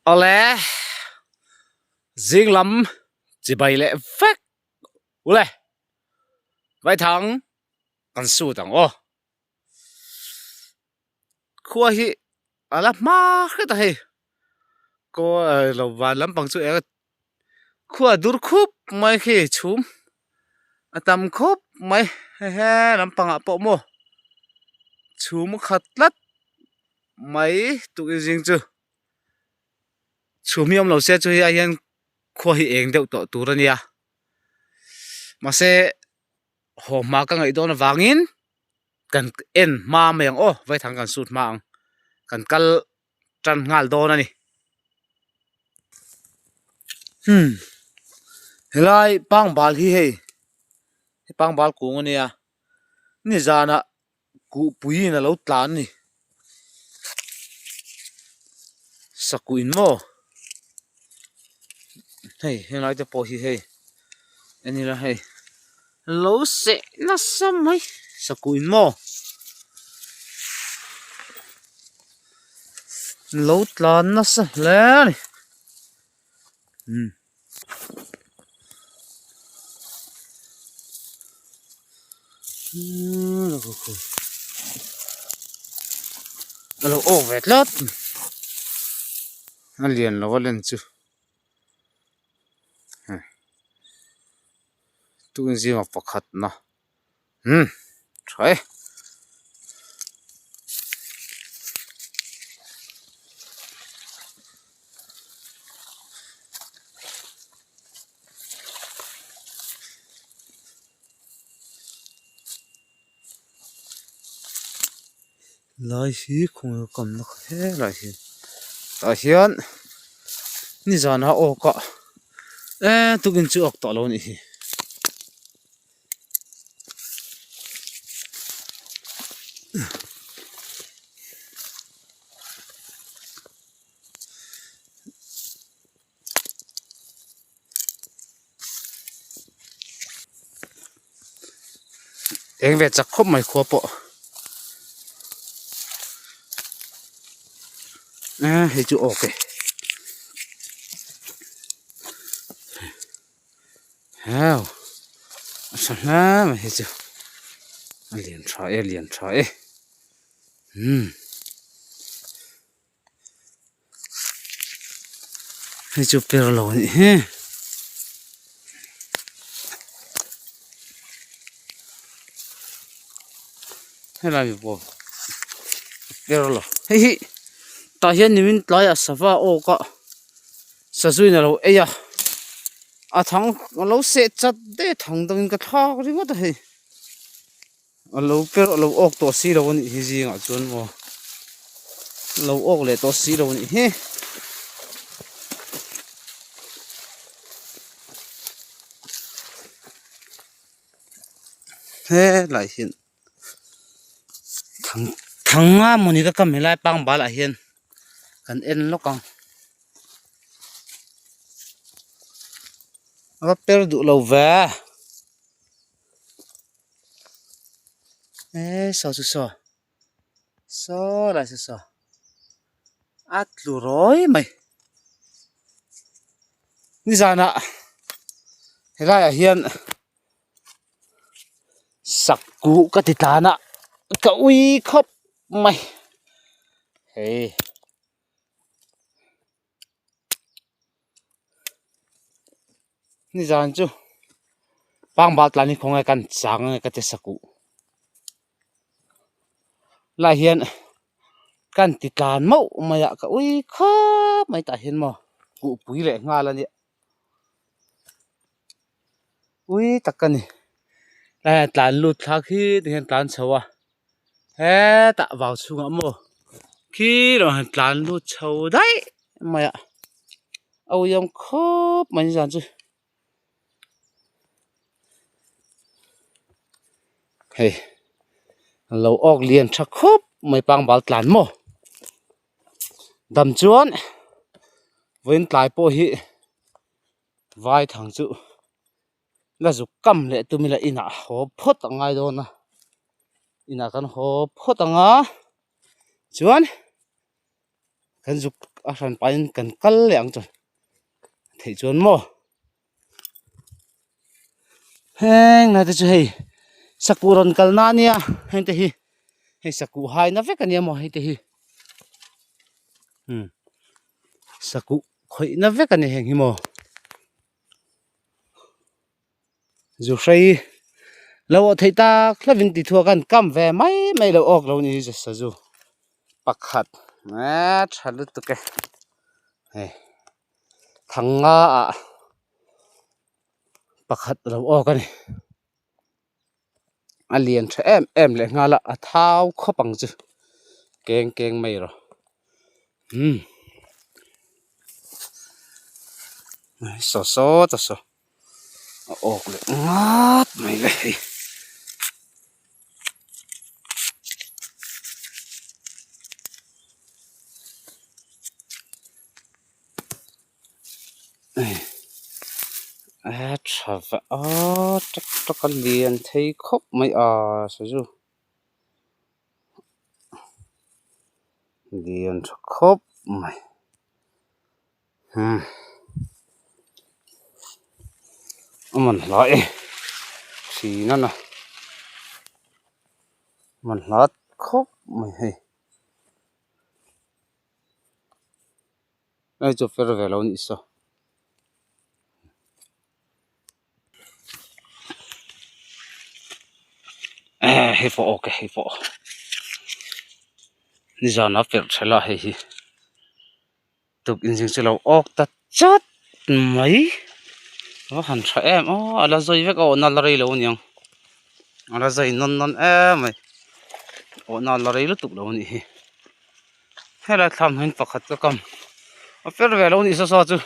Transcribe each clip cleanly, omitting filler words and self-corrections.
Awle zing lam chibai leh vek ule vaithang kan sut ang aw khua hi a la hma hret a hei kaw lo van lampang chu eng khua dur khup mai khi chhum a tam khawp mai hei he lampangah pawh maw chhum a khat tlat mai tukin zing chu chhum hi awm lo se chu hei ai hian khua hi eng deuh tawh tur a nia mahse haw hma ka ngaih dawn avangin kan en hma mai ang aw vaithang kan sut hma ang kan kal tan nghal dawn a ni hmm helai pangbal hi hei pangbal kung a nia nizanah kuhpui in a lo tlan a ni sakuh in maw hei helai te pawh hi hei en ila hei lo seh nasa mai sakuh in maw lo tlan nasa hle a ni umm. A lo awk ve tlat a lian lo a len chu tun zinga pakhat na umm tha e. Lai hi khawnge ka kamna kha helai hi tah hian nizan a awk a eee tukin chu awk tawh lo a nih hi. Eng ve chak khawp mai khua pawh eh hei chu awk e heu a tha hle mai hei chu a lian tha e a lian tha e umm. Hei chu per lo a nih hi. Helai mi pawh per lo hei hi tah hian nimin tlaiah sava awk a sazuin a lo ei a a thang a lo seh chat daih a thang dangin ka thlak ringawt a hei. A lo per a lo awk tawh si lo a nih hi zingah chuan maw a lo awk leh tawh si lo a nih hi. Helai hian thang thang nga mawni ka kam helai pangbal ah hian kan en lawk ang a va per duh lo ve. Eee saw chu saw saw lai chu saw a tlu rawi mai nizanah helaiah hian sakkuh ka ti tlan a ka ui khawp mai hei. Nizan chu pangbal tlan hi khawnge kan chang ange ka ti sak uh lai hian kan ti tlan mauh mai a ka ui khawp mai tah hian maw kuhpui leh nghal a nia ui tak a ni lai hian tlan lut thlak hi tihian tlan chho a hetah vau chhungah maw khi lo han tlan lut chho daih mai a a uiawm khawp mai nizan chu hei a lo awk lian tha khawp mai pangbal tlan maw dam chuan vawiin tlai pawh hi vai thang chu. La zuk kam leh tum ila inah haw phawt a ngai dawn a inah kan haw phawt ang a chuan kan zuk a hran pahin kan kal leh ang chuan theih chuan maw heng lai te chu hei sakuh rawn kal na ania heng te hi hei sakuh hai na vek ania maw hei te hi umm sakuh khawih na vek ani heng hi maw. Zu hrei lo awh theih tak hlauhin ti thuak a an kam ve mai mai lo awk lo ni hi sazu pakhat eee tha lutuk e hei thang nga ah pakhat a lo awk a ni a lian tha em em leh nghal a a thau khawp ang chu keng keng mai rawh umm saw saw ta saw. A awk leh ngat mai le hei. A tha vah a tak tak a lian thei khawp mai a sazu lian tha khawp mai. A man hla e thin a na man hla khawp mai hei hei chu fer ve lo a nih saw. Hei pawh awk e hei pawh nizan a perh tha la hei hi. Tuk inzing chu lo awk ta chat mai a han tha em aw a la zawi vek a awhna la rei lo aniang a la zawi nawn nawn em mai awhna la rei lutuk lo anih hi helai thlam hian pakhat ka kam a fer ve lo anih saw saw chu.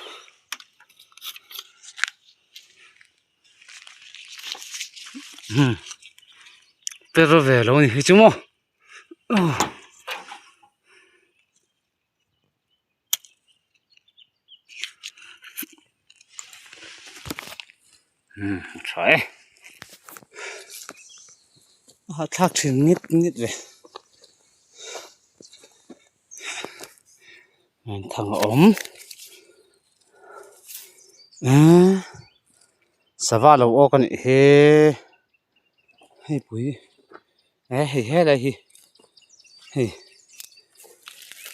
Fer ve lo anih hi chu maw. Umm a tha e a hahthlak thin ngit ngit ve thang a awm eee sava lo awk a nih hi hei pui. He hei helai hi hei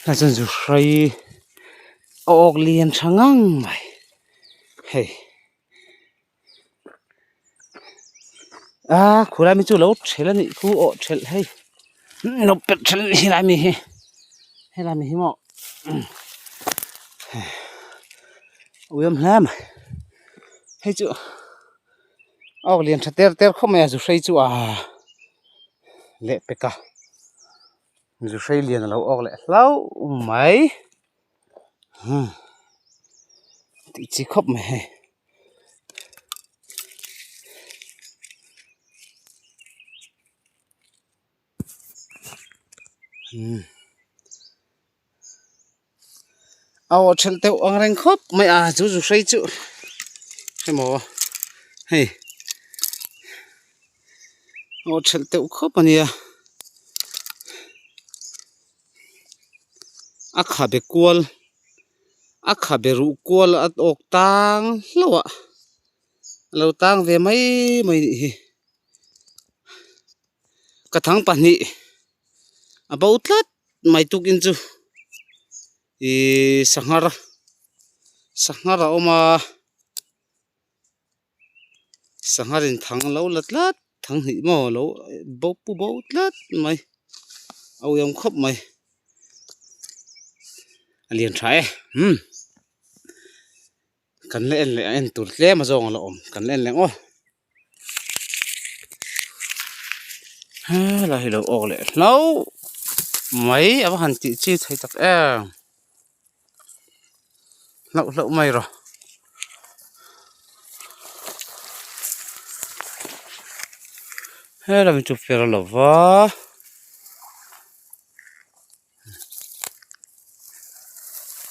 hei chuan zu hrai a awk lian tha ngang mai hei a khulai mi chu lo thelh a nih khu awh thelh hei lo perh thelh a nih helai mi hi helai mi hi maw uiawm hle mai hei chu. Awk lian tha ter ter khawp mai a zu hrei chu aa leh pek a zu hrei lian a lo awk leh hlauh mai hmm tih chi khawp mai hei hmm. A aw thelh deuh ang reng khawp mai a chu zu hrei chu emaw hei a aw thelh deuh khawp a nia a khabe kual a khabe ruh kual a awk tang hlauh a a lo tang ve mai mai a nih hi ka thang pahnih a bo tlat. Mai tukin chu ihh sanghar sanghar a awm a sanghar in thang lo la tlat thang hnih maw lo bo pu bo tlat mai a uiawm khawp mai a lian tha e umm kan la en leh a en tur tlem a zawng a la awm kan la en leh ang aw. Helai hi lo awk leh hlauh mai a va han tih chi thei tak em hlauh hlauh mai rawh helai hi chu fer lo va.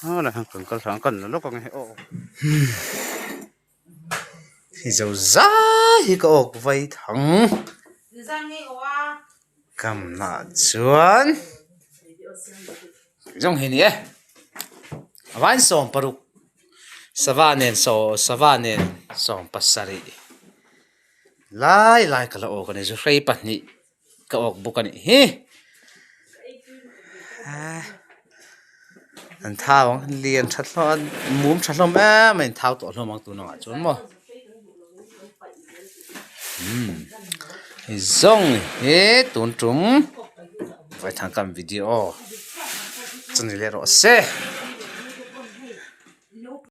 Helai hian kan kal thla ang kan la lawk ang e aw. Hei zo zai hi ka awk vai thang kamna chuan zawng hi ni e. A vain 60 sava nen saw sava nen 17 lai lai ka la awk a ni zu hrei pahnih ka awk bawk a nih hi an thau ang lian tha hlawm mum tha hlawm em a in thau tawh hlawm ang tun angah chuan maw umm hei zawng hi tun tum vaithang kam video chu ni leh rawh se.